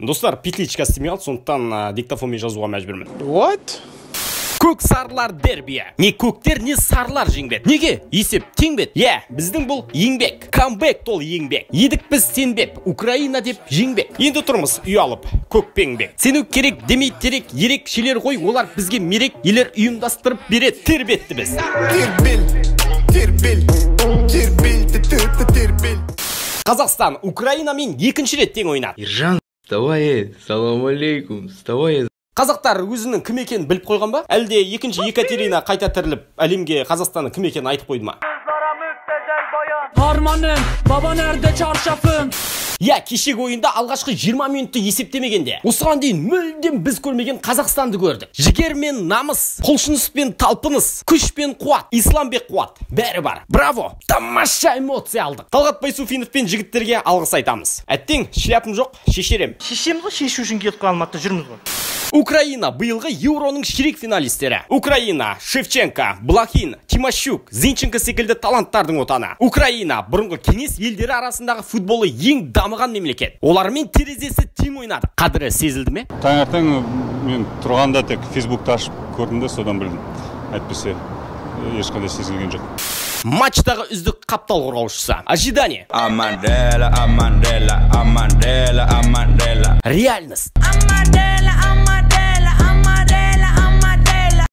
Достар, петличка істемей қалды, сондықтан диктофонмен жазуға мәжбүрмін. What? Көк сарылар дербиі. Не көктер, не сарылар жеңбеді. Неге? Есеп тең бе? Иә, біздің бұл еңбек. Камбэк толы еңбек. Едік біз сенбеп, Украина деп жеңбек. Енді тұрмыз ұялып, көкпеңбек. Сену керек демей терек, ерекшелер ғой, олар бізге мерек, елер ұйымдастырып береді. Тербетті біз. Тербел, тербел, тербел, тербел. Қазақстан Украинамен екінші рет тең ойнады. Ержан, вставай, салам алейкум, вставай. Қазақтар өзінің кім екенін біліп қойған ба? Әлде екінші Екатерина қайта тіріліп, әлемге Қазақстанның кім екенін айтып қойды ма? Harmanım, baba nerede çarşafım? Иә, кешегі ойында алғашқы 20 минутты есептемегенде, осыған дейін мүлдем біз көрмеген Қазақстанды көрдік. Жігер мен намыс, құлшыныс пен талпыныс, күш пен қуат, Исламбек қуат, бәрі бар. Браво! Тамаша эмоция алдық. Талғат Байсуфинов пен жігіттерге алғыс айтамыз. Әттең, шляпым жоқ, шешерем. Шешеміз ғой, шешу үшін келіп Алматыда жүрміз ғой. Украина биылғы Еуроның ширек финалистері. Украина, Шевченко, Блохин, Тимощук, Зинченко секілді таланттардың отаны. Украина бұрынғы кеңес елдері арасындағы футболы ең дамыған мемлекет. Олармен терезесі тең ойнады. Қадірі сезілді ме? Таңертең мен тұрғанда тек Фейсбукты ашып көрдім де, содан білдім. Әйтпесе ешқандай сезілген жоқ. Матчтағы үздік қаптал қорғаушысы. Ожидание. Амандела, Амандела, Амандела, Амандела. Реальность. Амандела, Амандела, Амандела, Амандела.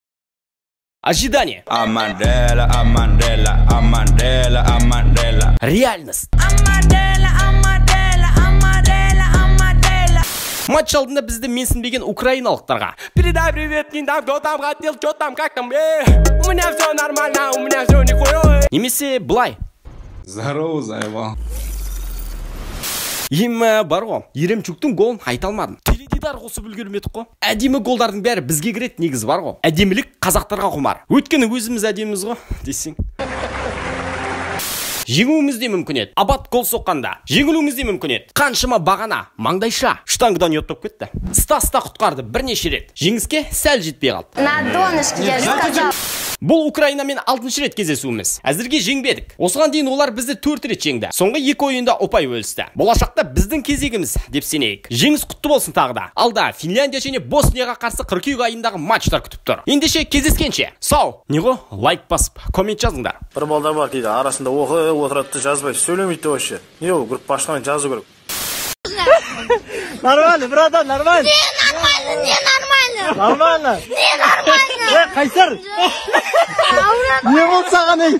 Ожидание. Амандела, Амандела, Амандела, Амандела. Реальность. Амандела, Амандела, Амандела, Амандела. Матч алдында бізді менсінбеген украиналықтарға. Передай привет, не там, кто там хотел, что там, как там, У меня все нормально, у меня все нихуя. Немесе былай. Здорово, заебал. Ем бар ғой, Еремчуктың голын айта алмадым. Теледидар қосып үлгермедік қой. Әдемі голдардың бәрі бізге кіреді, негізі бар ғой. Әдемілік қазақтарға құмар. Өйткені өзіміз әдеміміз ғой, десең. Жеңуіміз де мүмкін еді. Абат гол соққанда. Жеңілуіміз де мүмкін еді. Қаншама бағана, маңдайша. Штангыдан ұят болып кетті. Стас та құтқарды бірнеше рет. Жеңіске сәл жетпей қалды. На донышке, я же сказал. Бұл Украинамен 6-шы рет кездесуіміз. Әзірге жеңбедік. Осыған дейін олар бізді 4 рет жеңді. Соңғы 2 ойында ұпай бөлісті. Болашақта біздің кезегіміз деп сенейік. Жеңіс құтты болсын тағы да. Алда Финляндия және Боснияға қарсы қыркүйек айындағы матчтар күтіп тұр. Ендеше кездескенше. Сау. Не ғой? Лайк басып, коммент жазыңдар. Бір балдар бар дейді, арасында оқып отырады, жазбайды, сөйлемейді вообще. Не ол, группа ашқан жазу керек. Нормально, братан, нормально. Не нормально, не нормально. Нормально. Не нормально. Қайсар. Не болды саған, ей?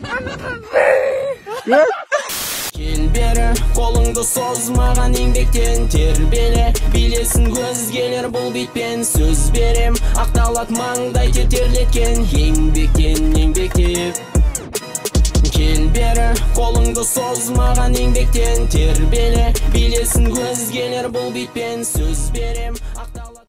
Кел бері, қолыңды соз маған еңбектен тербеле. Билесін өзгелер бұл битпен сөз берем. Ақталат маңдай тер терлеткен еңбектен еңбектеп. Кел бері, қолыңды соз маған еңбектен тербеле. Билесін өзгелер бұл битпен сөз берем.